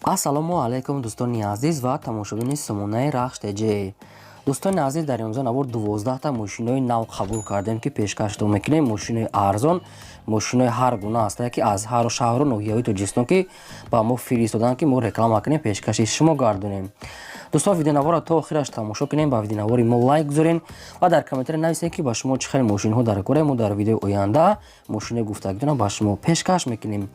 Ассалому алайкум, дӯстони азиз ва тамошобини сомонаи Рахш ТЖ. Дӯстони азиз, дар имрӯза навор 12та мошинои нав қабул кардем, ки пешкаштон мекунем. Мошинои арзон, мошинои ҳар гуна ҳастае, ки аз ҳару шаҳру ноҳияҳои Тоҷикистон ки ба мо фиристоданд, ки мо реклама кунем, пешкаши шумо гардонем. Дӯстон, видеонаворро то охираш тамошо кунем, ба видеонавори мо лайк гузорем ва дар комментария нависем, ки ба шумо чӣ хел мошинҳо дар кора. Мо дар видеои оянда мошинои гуфтагитонро ба шумо пешкаш мекунем.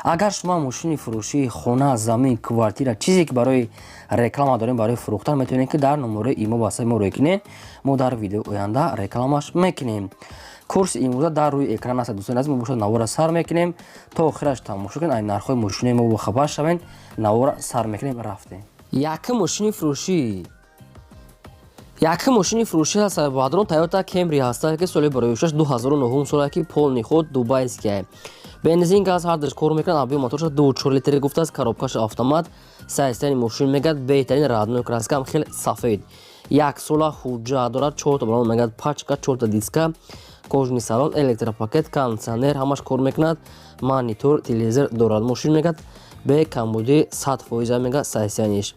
Агар шумо мошини фурӯшии хона, замин, квартира, чизе ки барои реклама дорем, барои фурӯхтан, метавонед, ки дар номерои имо васаи мо рӯй кунед. Мо дар видеои оянда рекламаш мекунем. Курси имрӯза дар рӯи экран аст. Дӯстони азиз, мо бошад навора сар мекунем, то охираш тамошо кунед, ай нархҳои мошинои мо бохабар шавед. Навора сар мекунем, рафтем. Якум мошини фурӯшӣ, якум мошини фурӯшӣ ҳаст, баъдрон, Тойота Кемри ҳаста, ки соли барои 2009 сола, ки полный ход, дубайский, бензин, газ ҳардаш кор мекунад. Объём моторша 2,4 литр гуфтааст, коробкаша автомат. Состояние мошин мегӯяд беҳтарин, родной краскам, хеле сафед. Як сола ҳуҷҷат дорад, чорта балон мегӯяд, пачка, чорта диска, кожаный салон, электропакет, кондитсионер ҳамаш кор мекунад, монитор, телевизор дорад. Мошин мегӯяд бе камбудӣ, 100% мега состояниеш.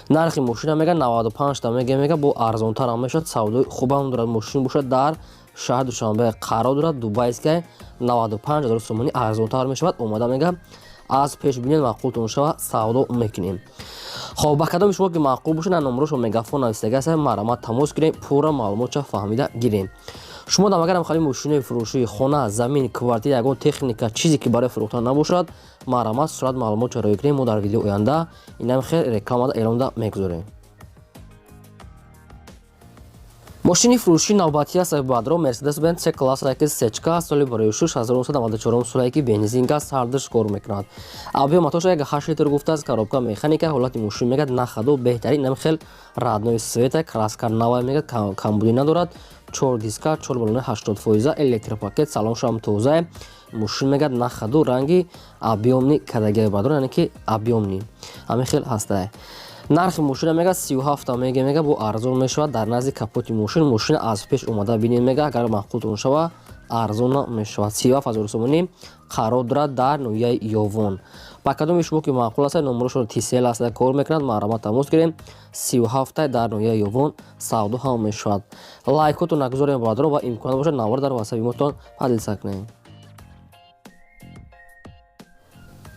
Нархи мошина мега 95 та мега, бо арзонтарам мешавад, савдои хубам дорад. Мошин бошад дар шаҳри Душанбе қарор дорад, дубайская, 95 ҳазор сомонӣ, арзонтар мешавад. Омада мега аз пеш бинед, маъқултон шава, савдо мекунем. Хоб, ба кадоми шумо ки маъқул бошад, на номерошо Мегафон навистага аст, марҳамат, тамос кунем, пурра маълумотша фаҳмида гирем. Шумо дам агарам хали мошинои фурӯшии хона, замин, квартира, ягон техника, чизе ки барои фурӯхтан набошад, марҳамат, сурат маълумотча рӯй кунем. Мо дар видеои оянда инам хел рекламада эълонда мегузорем. Мошини фурӯшии навбатӣ аст, бадро, Мерседес Бенз С класс, ки сечка, соли барои 1994 солае, ки бензин, газ ҳардуш кор мекунад. Объём мотоша 1,8 литр гуфтааст, коробка механика. Ҳолати мошин мегӯяд на ходу, беҳтарин, инам хел родной цвета, краска навай, мегӯяд камбудӣ надорад. Чор диска, чор балони 80%, электропакет, салоншам тоза. Мошин мегӯяд на ходу, ранги объёмный кадагиа, бадро, яъне ки объёмный ҳамин хел ҳастае. Нархи мошина мега 37 мега, бо арзон мешавад. Дар назди капоти мошин, мошина аз пеш омада бинед, мега агар маъқултон шава, арзон мешавад. 37 ҳазор сомонӣ, қарор дорад дар ноҳияи Ёвон. Ба кадоми шумо ки маъқул аст, номерошон Тисел аст, кор мекунад, марҳамат, тамос гирем. 37 дар ноҳияи Ёвон, савдо ҳам мешавад. Лайкотон нагузорем, бародарон, ва имкон бошад, навор дар ватсапи мотон поделиться кунем.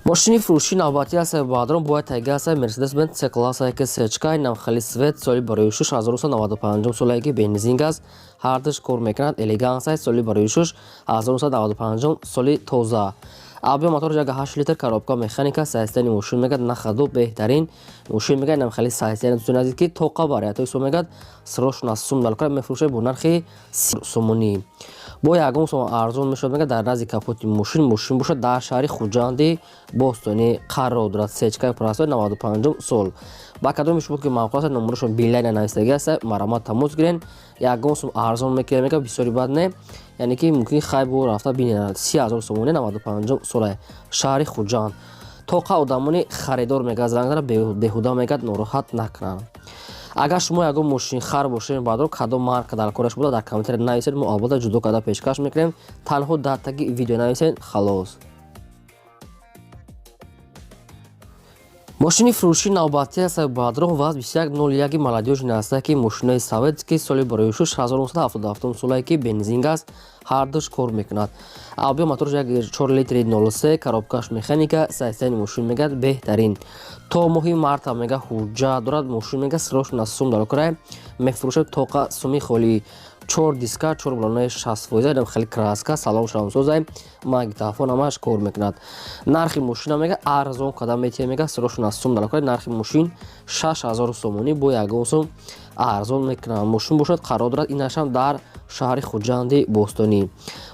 Мошини фурӯшии навбатӣ аст, баъдрон, бояд тайга аст, Мерседес Бенз С класса, ки сечка, инам хеле цвет, соли барои 1995 солае, ки бензин, газ ҳардуш кор мекунад, элеганс аст, соли барои 1995 соли тоза. Объём мотор 1,8 литр, коробка механика. Состояние мошин мегӯяд на ходу, беҳтарин. Мошин мегӯяд инам хеле состояние. Дӯстони азиз, ки тоқа вариантҳои сум мегӯяд срочно сум далкара мефурӯшад бо нархи сомонӣ, бо ягон сом арзон мешавад. Мегӯяд дар назди капоти мошин, мошин бошад дар шаҳри Хуҷанди бостонӣ қарор дорад. Сечкаи простой, 95 сол. Ба кадоми шумо ки маъқул аст, номерошон Билайна навистагӣ аст, марҳамат, тамос гирен, ягон сум арзон мекунем. Мегӯяд бисёри бад не, яъне ки мумкин хай бо рафта бинед. 30 000 сомонӣ, 95 сола, шаҳри Хуҷанд. Тоқа одамони харидор мегӯяд занг зада, беҳуда мегӯяд нороҳат накунанд. Агар шумо ягон мошинхар бошед, баъдро, кадом марка дар кораш буда, дар комментария нависед, мо албатта ҷудо карда пешкаш мекунем. Танҳо дар таги видео нависед, халос. Мошини фурӯшии навбатӣ аст, баъдро, ВАЗ 2101 молодёжный аст, ки мошинои советский, соли барои 1977 солае, ки бензин, газ ҳардуш кор мекунад. Объём моторш 1,4 литри 03, коробкаш механика. Состояние мошин мегӯяд беҳтарин, то моҳи марта мега ҳуҷҷат дорад. Мошин мега срочно сум дар край мефурӯшад, тоқа суми холӣ. Чор диска, чор балонаи 60%, инам хеле краска, салон шамсозай, магнитофон ҳамаш кор мекунад. Нархи мошина мега арзон када метиҳад, мега срочно сум дар край. Нархи мошин 6000 сомонӣ, бо ягон сум арзон мекунад. Мошин бошад қарор дорад инашам дар шаҳри Хуҷанди бостонӣ.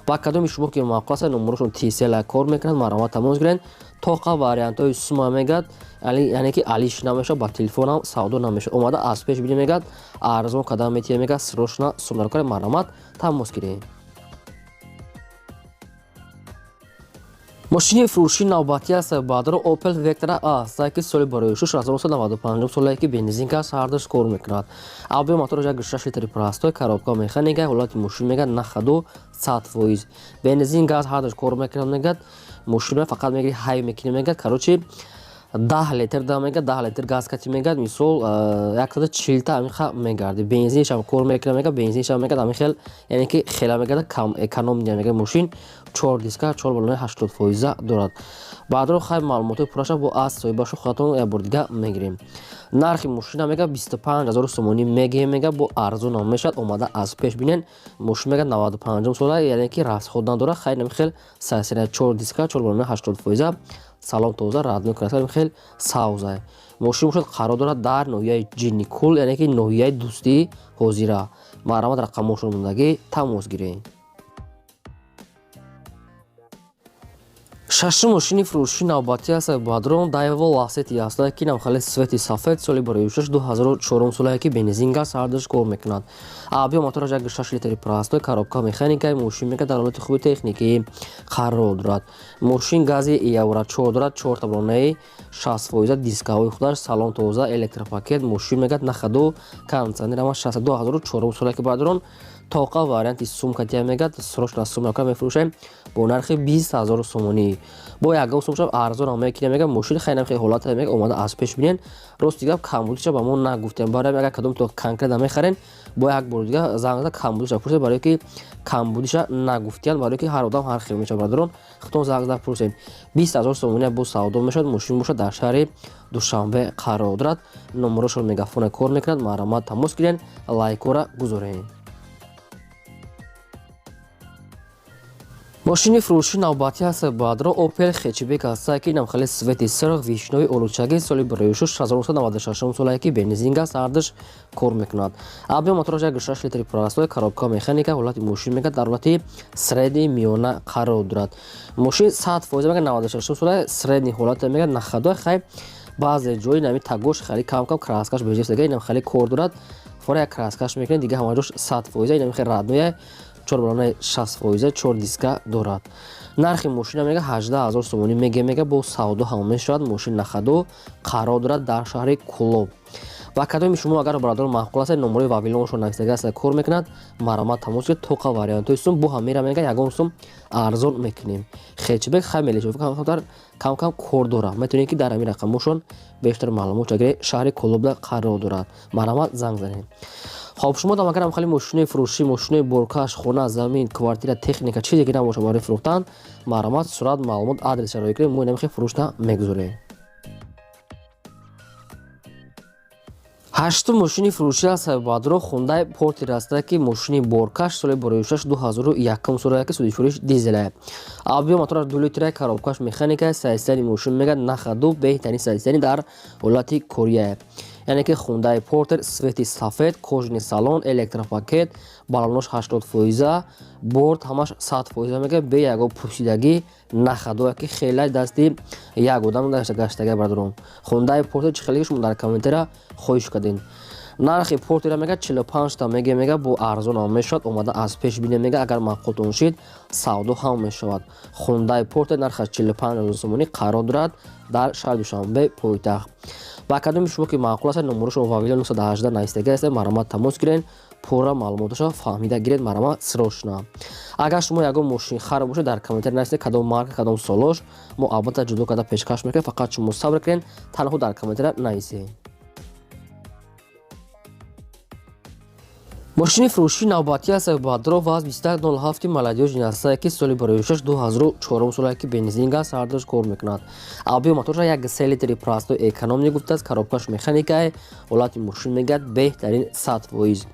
Ба кадоми шумо ки маъқул аст, номерошон Тисела кор мекунад, марҳамат, тамос гиред. Тоқа вариантҳои сума мегӯяд, яъне ки алиш намешавад, ба телефонам савдо намешавад. Омада аз пеш бинед, мегӯяд арзон када метиҳад, мегӯяд срочно сум дар кор, марҳамат, тамос гиред. Мошини фурӯшии навбатӣ аст, баъдро, Opel Vectra аст, ки соли барои 1995 солае, ки бензин, газ ҳардуш кор мекунад. Объём мотораш 1,6 литри простой, коробка механика. Ҳолати мошин мегӯяд на ходу, 100%, бензин, газ ҳардуш кор мекунад. Мегӯяд мошин фақат мегири, ҳай мекунӣ, мегӯяд, короче. 10 литр да мега, 10 литр газ кати мегад, мисол 140 та ҳамин мегарди. Бензиншам кор мекунад мега, бензиншам мегад ҳамин хел, яъне ки хела мегада, кам эконом мега. Мошин 4 диска, 4 баллони 80% дорад. Баъдро хай маълумотҳои пурраша бо аз соҳибашу худатон як бор дига мегирем. Нархи мошина мега 25 ҳазору сомонӣ мегиҳем мега, бо арзонам мешавад, омада аз пеш бинен. Мошин мега 95 сола, яъне ки расход надорад. Хай нами хел сасира, 4 диска, 4 баллони 80%, салон тоза, родной краска, хел савза. Мошин бошад, қарор дорад дар ноҳияи Ҷинникул, яъне ки ноҳияи Дӯстии ҳозира. Марҳамат, рақамҳошон мондагӣ, тамос гиред. Шашум мошини фурӯши навбатӣ аст, бадрон, Дайво Ласети ҳастае, ки навхали цвети сафед, соли 2006, 2004 солае, ки бензин, газ ҳардуш кор мекунад. Объём мотораш 1,6 литри простой, коробка механика. Мошин мека дар ҳолати хуби техникӣ қарор дорад. Мошин гази Евро 4 дорад, 4 таблонаи 60%, дискаҳои худаш, салон тоза, электропакет. Мошин мегад на ходу, кондиционер ама, 62004 солае, ки бадрон тоқа варианти сумкатия мегад, срочно сумка мефурӯшем бо нархи 20 ҳазору сомонӣ. Бо ягон сум арзонам мекунем мега. Мошин хайнам хел ҳолата мега, омада аз пеш бинен. Рости гап, камбудиша ба мо нагуфтем. Барои агар кадом то конкретно мехарен, бо як бор дига занг зада камбудиша пурсед, барое ки камбудиша нагуфтиян, барое ки ҳар одам ҳар хел мешавад. Бародарон, худтон занг зада пурсед. 20 ҳазор сомонӣ бо савдо мешавад. Мошин бошад, дар шаҳри Душанбе қарор дорад. Номерошон мегафона кор мекунад. Марҳамат, тамос гирен, лайкора гузоред. Мошини фурӯши навбатӣ ҳаст, баъдро, Опел хетчбек ҳастае, ки намхали цвети сирх, вишнёвый, олучагӣ, соли 2006, 1996 солае, ки бензин, газ ҳардуш кор мекунад. Объём мотораш 1,6 литри простой, коробка механика. Ҳолати мошин мегад дар ҳолати средний, миёна қарор дорад. Мошин 100% мегад, 96 солае, средний ҳолате мегад, на ходу. Хай, баъзе ҷои нами тагош хеле кам кам краскаш бежистага, инам хеле кор дорад, фора як краскаш мекунед, дига ҳама ҷош 100%. Инам хеле родной, чор балонаи 60%, чор диска дорад. Нархи мошина мега 18 000 сомонӣ меге мега, бо савдо ҳам мешавад. Мошин на ходу, қарор дорад дар шаҳри Кулоб. Ва кадоми шумо агар, бародарон, маъқул аст, номерои вавилоншон нависдага аст, кор мекунад. Марҳамат, тамос гиред. Тоқа вариантҳои сум бо ҳам мера мега, ягон сум арзон мекунем. Хетчбек хай мелешоф кам кам кор дорад. Метавонед, ки дар ҳамин рақамҳошон бештар маълумот гиред. Шаҳри Кулобда қарор дорад. Марҳамат, занг занед. Хоб, шумо дам агар хали мошинои фурӯшӣ, мошинои боркаш, хона, замин, квартира, техника, чизе ки набошад барои фурӯхтан, марҳамат, сурат, маълумот, адрес ро кунед, мо инамихе фурӯшта мегузорем. Ҳаштум мошини фурӯшӣ аст, баъдро, Хундай Портер ҳаста, ки мошини боркаш, соли 2006, 2001 сола, ки судишуриш дизеле. Объём мотораш 2 литра, коробкаш механика. Состояние мошин мегад на ходу, беҳтарин состояние, дар ҳолати кория, яъне ки Хундай Портер, цвети сафед, кожаный салон, электропакет, баллонош 80%, борт ҳамаш 100% мега, бе ягон пӯсидагӣ, на ходу, ки хеле дасти як одам гаштага. Бародарон, Хундай Портер чӣ хеле шумо дар комментария хоҳиш кардем. Нархи Портера мега 45 та меге мега, бо арзонам мешавад, омада аз пеш бине мега, агар маъқултон шид, савдо ҳам мешавад. Хундай Портер нархаш 45 ҳазор сомонӣ, қарор дорад дар шаҳри Душанбе, пойтахт. Ба кадоми шумо ки маъқул аст, номерошон Вавилон 918 навистага аст, марҳамат, тамос гирен, пурра маълумоташо фаҳмида гиред. Марҳамат, срочно. Агар шумо ягон мошинхар бошед, дар комментария нависед кадом марка, кадом солош, мо албатта ҷудо карда пешкаш мекунем. Фақат шумо сабр кунед, танҳо дар комментария нависед. Мошини фурӯшии навбатӣ аст, баъдро, ВАЗ 2107 молодёжный ҳастае, ки соли 2006, 2004 солае, ки бензин, газ ҳардуш кор мекунад. Объём моторша 1,3 литри простой, экономный гуфтааст, коробкаш механикае. Ҳолати мошин мегӯяд беҳтарин, 100%.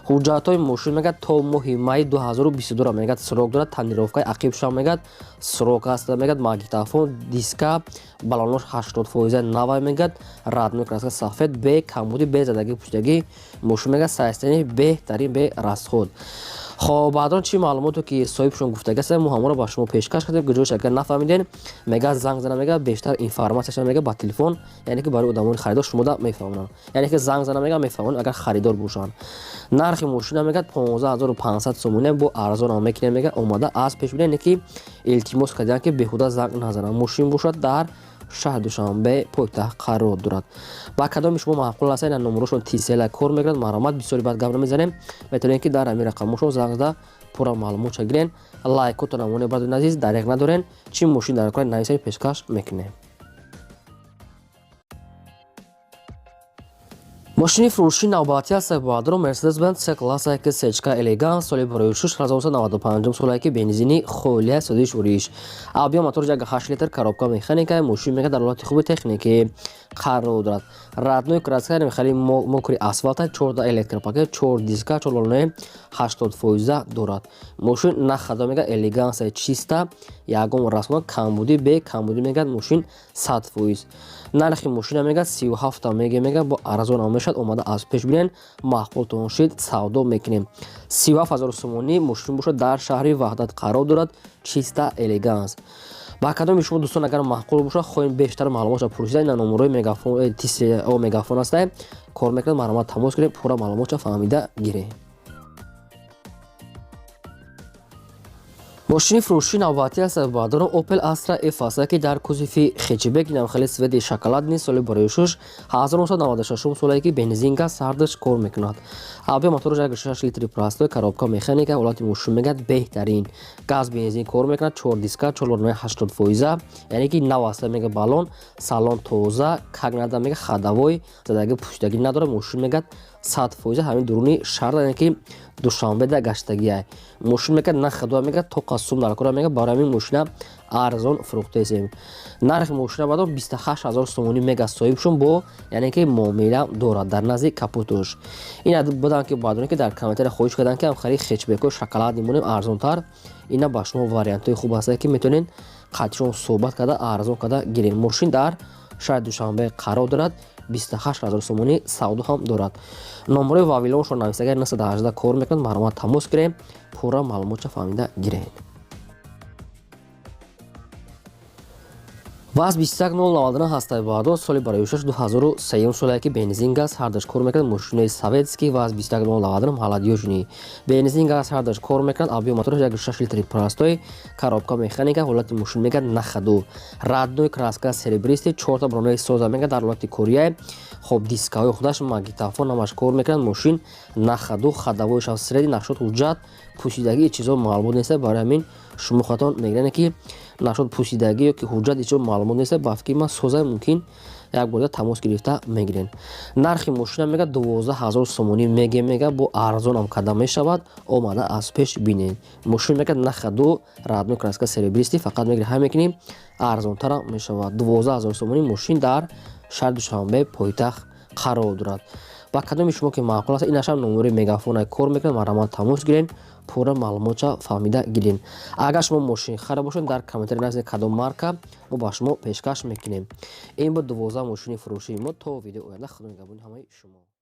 Ҳуҷҷатҳои мошин мегӯяд то моҳи майи 2022 мегӯяд срок дорад. Тонировкаи ақибшам мегӯяд срок аст мегӯяд. Магнитофон, диска, баллонош 80% навай мегӯяд, родной краска, сафед, бе камбуди, бе задагӣ, пӯшидагӣ. Мошин мегӯяд состояние беҳтарин, бе расход. Хоб, баъдон чӣ маълумоте ки соҳибшон гуфтагаст, мо ҳамонро ба шумо пешкаш кардем. Гуҷош агар нафаҳмиден, мега занг зана, мега бештар информатсияша мега ба телефон, яъне ки барои одамони харидор шумода мефаҳмонанд, яъне ки занг зана, мега мефаҳмонанд, агар харидор бошанд. Нархи мошина мегӯяд 15 500 сомонӣ, бо арзонам мекунем мега, омада аз пеш бинед, ки илтимос кардиям, ки беҳуда занг назананд. Мошин бошад, дар шаҳри Душанбе, пойтахт қарор дорад. Ба кадоми шумо маъқул аст, ина номерошон тисела кор мекунад. Марҳамат, бисёри баъд гап намезанем, метавонед, ки дар ҳамин рақамҳошон занг зада пурра маълумотша гирен. Лайкотон амоне, бародари азиз, дареғ надорен. Чӣ мошин дар кор, нависед, пешкаш мекунем. Мошини фурӯши навбатӣ аст баъдро Mercedes-Benz C класса ки сечка элеганс, соли 2006, 1995 солае ки бензини холия, содиш уриш, объём мотор 1,8 литр, коробка механика. Мошин мега дар ҳолати хуби техникӣ қарор дорад. Родной краска, хеле мокрый асфалта, чорда электропакет, чор диска, чор баллонаи 80% дорад. Мошин на ходу, мега элеганса, чиста, ягон расход, камбудӣ, бе камбудӣ мегӯяд, мошин 100%. Нархи мошина мегӯяд 37 мега, бо арзон мешавад. Омада аз пеш бинен, маъқултон шид, савдо мекунем. 37 000 сомонӣ мошин бошад, дар шаҳри Ваҳдат қарор дорад, чиста элеганс. Ба кадоми шумо, дӯстон, агар маъқул бошад, хоҳем бештар маълумотша пурсида, ина номерои мегафон, тисо мегафон аста, кор мекунад, марҳамат, тамос кунед, пурра маълумотша фаҳмида гиред. Мошини фурӯши навбатӣ аст баъдоро Opel Astra F аст, ки дар кузови хэтчбек, инам хеле цвети шоколадный, соли 2006, 1996 солае ки бензин, газ ҳардаш кор мекунад. Объём мотораш 1,6 литри простой, коробка механика. Ҳолати мошин мегӯяд беҳтарин, газ, бензин кор мекунад, чор диска, чор баллонаи 80%, яъне ки нав аст мега. Баллон, салон тоза, как надо мега, ходовой задагӣ, пӯшидагӣ надорад. Мошин мегӯяд 100%, ҳамин дуруни шаҳр, яъне ки Душанбеда гаштагиай. Мошин мегӯяд на ходу, мегӯяд тоқа сум дар кора, мегӯяд барои ҳамин мошина арзон фурӯхтаесем. Нархи мошина бадом 28 000 сомонӣ мега, соҳибшон бо, яъне ки муомила дорад дар назди капотуш. Ин буданд ки баъдоне ки дар комментария хоҳиш карданд, ки ҳам хари хэтчбекҳои шоколадный монем арзонтар. Ина ба шумо вариантҳои хуб ҳастанд, ки метавонед қатишон суҳбат карда, арзон карда гиред. Мошин дар шаҳри Душанбе қарор дорад, 28 000 сомонӣ савдо ҳам дорад. Номерои вавилоншо нависагар 918 кор мекунад, марҳамат, тамос гирем, пурра маълумотша фаҳмида гиред. ВАЗ 21099 ҳастаи баъдо, соли 2006, 2003 солае ки бензин, газ ҳардаш кор мекунад. Мошинои советский ВАЗ 21099 молодёжный, бензин, газ ҳардаш кор мекунад. Объём мотораш 1,6 литри простой, коробка механика. Ҳолати мошин мегӯяд на ходу, родной краска, серебристый, чорта бронаи соза мегӯяд дар ҳолати корияй. Хоб, дискаҳои худаш, магнитофон, ҳамаш кор мекунад. Мошин на ходу, ходовойшам средний. Насчёт ҳуҷҷат, пӯсидагӣ, чизо маълумот неста. Барои ҳамин шумо худатон мегиред, ки насчёт пӯсидагӣ ё ки ҳуҷҷат ичо маълумот неста. Ба фикри ман, соза, мумкин як борда тамос гирифта мегирен. Нархи мошина мега 12 000 сомонӣ меге, мега бо арзонам карда мешавад, омада аз пеш бинед. Мошин мега на ходу, родной краска, серебристый, фақат мегири ҳай мекунӣ, арзонтарам мешавад. 12 000 сомонӣ мошин дар шаҳри Душанбе, пойтахт қарор дорад. Ба кадоми шумо ки маъқул аст, инашам номери мегафона кор мекунад, марҳамат, тамос гирен, пурра маълумотша фаҳмида гирен. Агар шумо мошин хара бошед, дар комментарий нависед кадом марка, мо ба шумо пешкаш мекунем. Ин буд 12 мошини фурӯшии мо. То видеои оянда, худо нигаҳбони ҳамаи шумо.